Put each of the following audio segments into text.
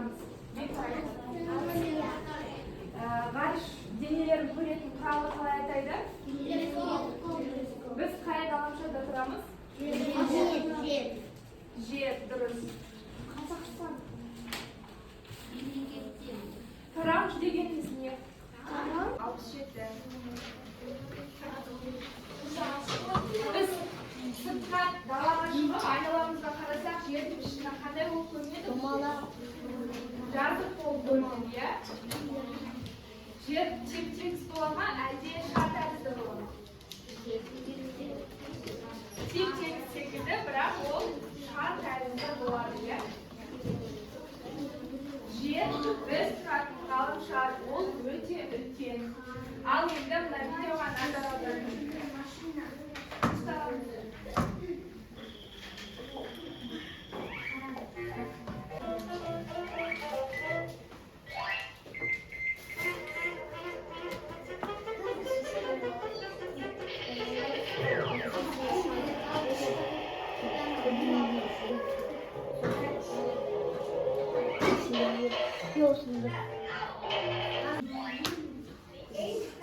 тұрамыз? Ғарыш денелерін көретін құралды қалай атайды? Біз қай ғаламшарда тұрамыз? Жер, дұрыс. Қазақстан. Тарамыш дегеніміз не? 67. Біз сыртқа, далаға шығып, айналамызға қарасақ, жердің пішіні қандай болып көрінеді? Жазық болып көрінеді, иә? Жер теп-тегіс бола ма, әлде шар тәрізді бола ма? Теп-тегіс секілді, бірақ ол шар тәрізді болады, иә? Жер — біз тұратын ғаламшар, ол өте үлкен. Ал енді мына видеоға назар аударыңыз. Ұстаңыз.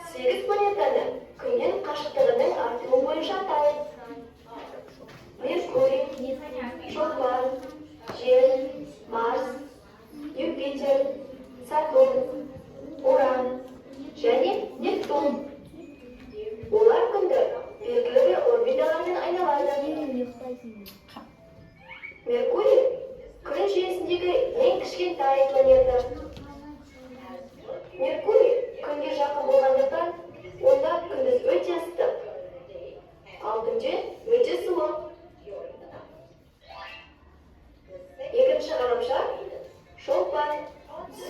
Сегіз планетаны Күннен қашықтығының артуы бойынша атайық. Меркурий, Шолпан, Жер, Марс, Юпитер, Сатурн, Уран және Нептун. Олар Күнді белгілі бір орбиталармен айналады. Меркурий — Күн жүйесіндегі ең кішкентай планета. Меркурий Күнге жақын болғандықтан, онда күндіз өте ыстық, ал түнде өте суық. Екінші ғаламшар — Шолпан.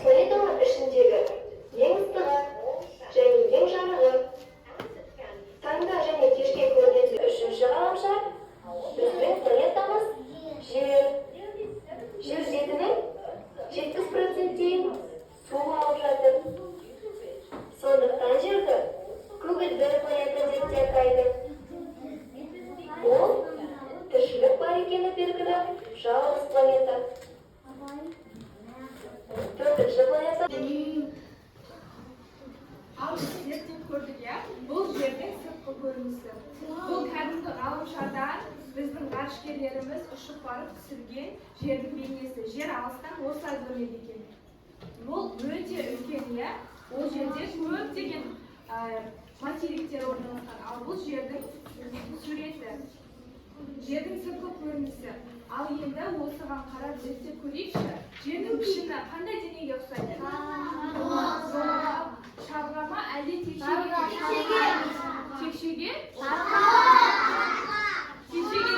Планеталар ішіндегі ең ыстығы және ең жарығы. Таңда және кешке көрінетін. Үшінші ғаламшар — біздің планетамыз Жер. Жер бетінің 70%-ін су алып жатыр. Сондықтан Жерді көгілдір планета деп те атайды. Ол тіршілік бар екені белгілі жалғыз планета. Төртінші планета Ал біз зерттеп көрдік, иә? Бұл жердің сыртқы көрінісі. Бұл кәдімгі ғаламшардан біздің ғарышкерлеріміз ұшып барып түсірген жердің бейнесі. Жер алыстан осылай көрінеді екен. Бұл өте үлкен, иә? Ол жерде көптеген материктер орналасқан. Ал бұл жердің суреті. Жердің сыртқы көрінісі. Ал енді осыған қарап зерттеп көрейікші. Жердің пішіні қандай денеге ұқсайды? Шарға ма, әлде текшеге? Текшеге? Текшеге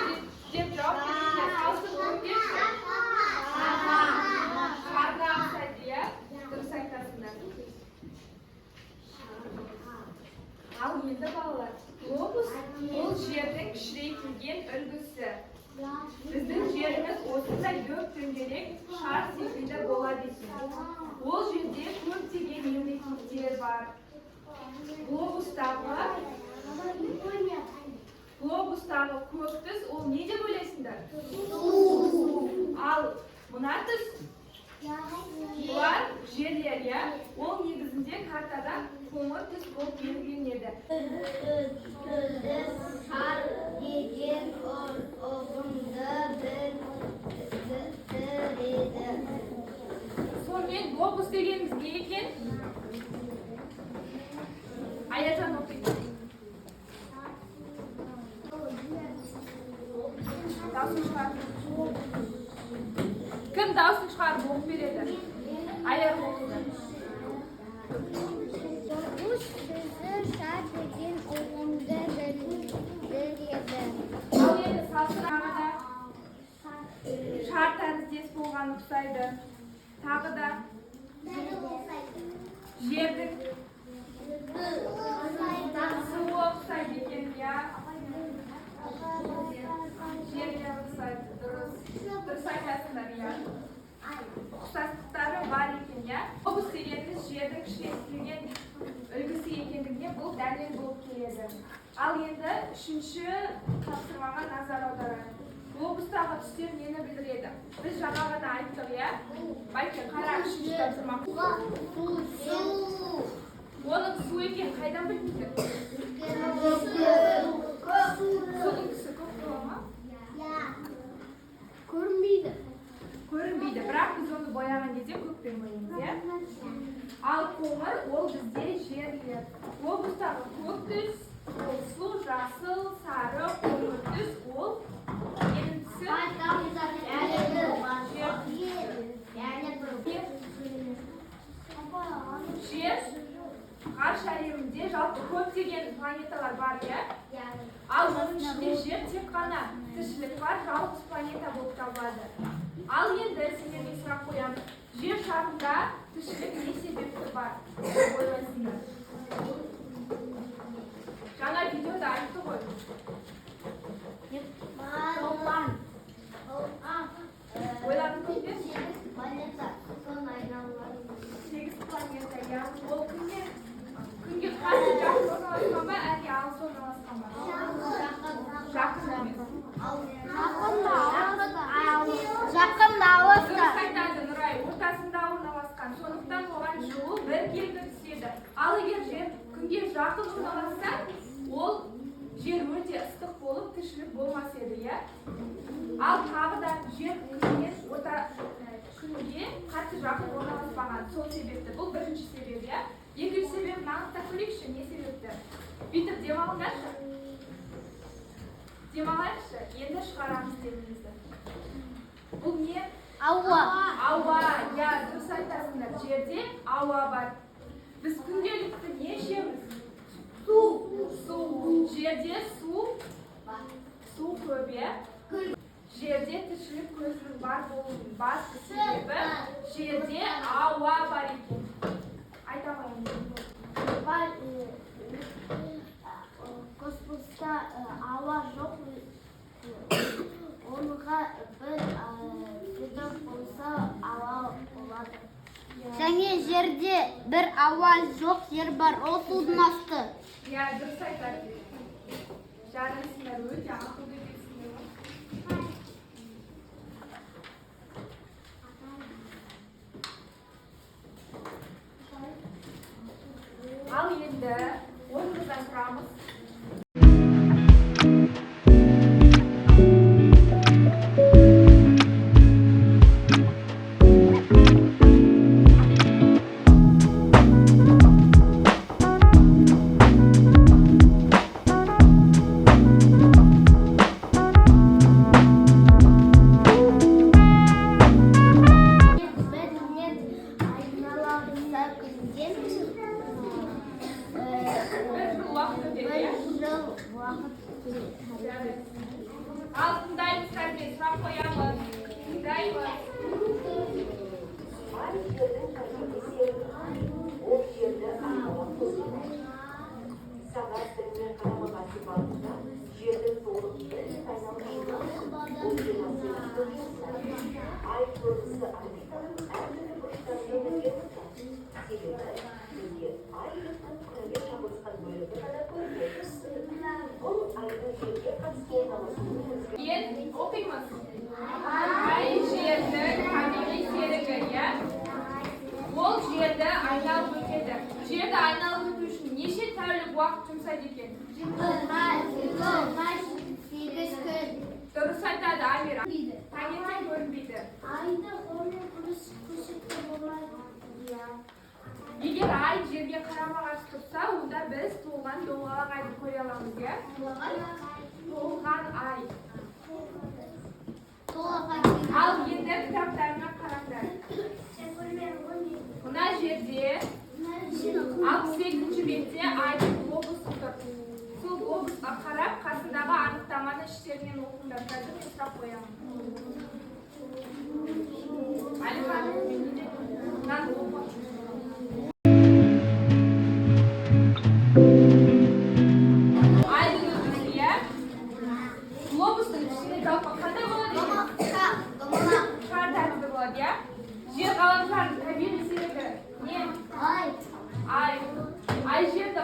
деп жауап беріңіздер. Салыстырып көріңдерші. Шарға ұқсайды, иә? Дұрыс айтасыңдар. Ал енді, балалар, глобус — бұл жердің кішірейтілген үлгісі. Біздің жеріміз осындай дөп дөңгелек шар секілді болады екен. Ол жерде көптеген мемлекеттер бар. Глобустағы көк түс ол не деп ойлайсыңдар? Ал мына түс, бұлар жерлер, иә? Ол негізінде картада қоңыр түс болып белгіленеді. Шар деген ұғымды білдіреді. Сонымен, глобус дегеніміз не екен? Аяжан оқиды. Даусын шығар. Кім даусын шығарып оқып береді? Аяр оқиды. Глобус сөзі шар деген ұғымды білдіреді. Ал енді салыстырғанда да шар тәріздес болған ұқсайды. Тағы да жердің суы ұқсайды екен, иә? Жерге ұқсайды, дұрыс. Дұрыс айтасыңдар, иә? Ұқсастықтары бар екен, иә? Глобус дегеніміз жердің кішірейтілген үлгісі екендігіне бұл дәлел болып келеді. Ал енді үшінші тапсырмаға назар аударайық. Глобустағы түстер нені білдіреді? Біз жаңа ғана айттық, иә? Байке, қара, үшінші тапсырма. Су. Оның су екенін қайдан білдіңдер? Судың түсі көк бола ма? Көрінбейді. Көрінбейді, бірақ біз оны бояған кезде көкпен бояймыз, иә? Ал қоңыр ол бізде жерлер. Глобустағы көк түс, ол су, жасыл, сары, қоңыр түс, ол ненің түсі? Жер. Жер ғарыш әлемінде жалпы көптеген планеталар бар, иә? Ал оның ішінде Жер тек қана тіршілік бар жалғыз планета болып табылады. Ал енді сендерге сұрақ қоямын. Жер шарында тіршілік не себепті бар деп ойлайсыңдар? Жаңа видеода айтты ғой. Ойланып көрдіңдер ме? Сегіз планета, иә. Ол күнге қатты жақын орналасқан ба, әлде алыс орналасқан ба? Жақын емес. Жақын алыста. Дұрыс айтады Нұрай, ортасында орналасқан. Сондықтан оған жылу біркелкі түседі. Ал егер Жер күнге жақын орналасса, ол жер өте ыстық болып, тіршілік болмас еді, иә? Ал тағы да Жер күннен орта күнге қатты жақын орналаспаған. Сол себепті. Бұл бірінші себеп, иә? Екінші себебін анықтап көрейікші, не себепті? Бүйтіп демалыңдаршы. Демалайықшы, енді шығарамыз демімізді. Бұл не? Ауа. Ауа, иә, дұрыс айтасыңдар. Жерде ауа бар. Біз күнделікті не ішеміз? Су. Су. Жерде су көп, иә? Жерде тіршілік көзінің бар болуының басты себебі жерде ауа бар екен. Айта алмаймын. Бар, космоста ауа жоқ, онға бір бетон болса, ауа болады. Және жерде бір ауа жоқ жер бар, ол судың асты. Иә, дұрыс айтады. Жарайсыңдар, өте ақылды екенсіңдер ғой. Ал енді орнымыздан тұрамыз. Бір рет айналса күнден Бір жыл уақыт өтеді, бір иә? жыл уақыт өтеді. Жарайды. Ал тыңдаймыз, қазір сұрақ қоямыз. Тыңдаймыз. Ай Жердің табиғи серігі. Ол Жерді арқалап қозғалады. Сағат тіліне қарама-қарсы бағытта Жерді толық бір рет айналып шығады. Ол 28,5 сағат. Ай көрінісі орбитаның әртүрлі бұрыштарында өзгеріп отырады. Себебі бізге Ай бетінің күнге шағылысқан бөлігі ғана көрінеді. Бұл Айдың Жерге қатысты орналасуының өзгеруі. Енді оқимыз. Ай Жердің табиғи серігі, иә? Ол Жерді айналып өтеді. Жерді айналып өту үшін неше тәулік уақыт жұмсайды екен? 28 күн. Дұрыс айтады Амир. Таңертең көрінбейді. Айды қолмен көрсетсе болмайды. Егер Ай Жерге қарама-қарсы тұрса, онда біз толған доңғалақ айды көре аламыз, иә? Толған ай. Ал енді кітаптарыңа қараңдар. Мына жерде 68-бетте айдың глобусы тұр. Сол глобусқа қарап, қасындағы анықтаманы іштерінен оқыңдар. Қазір мен сұрақ қоямын. Әлихан, мынаны оқы. Айдың үлгісі, иә? Глобустың ішінде жалпы қандай болады екен? Шар тәрізді болады, иә? Жер ғаламшарының табиғи серігі не? Ай. Ай Жерді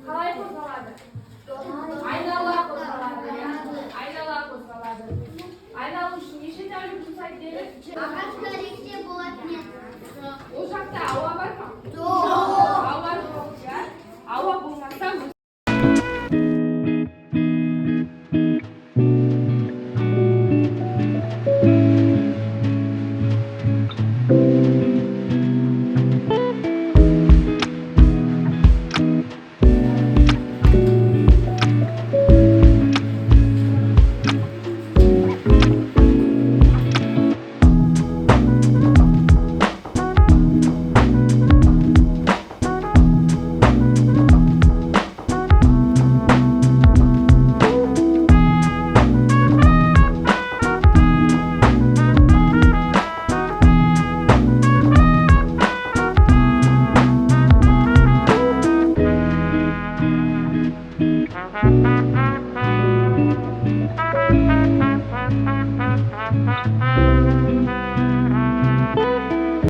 қалай қозғалады? Айнала қозғалады, иә? Айнала қозғалады. Айналу үшін неше тәулік жұмсайды дедік? Ағаш тарихте болатын еді. Thank you.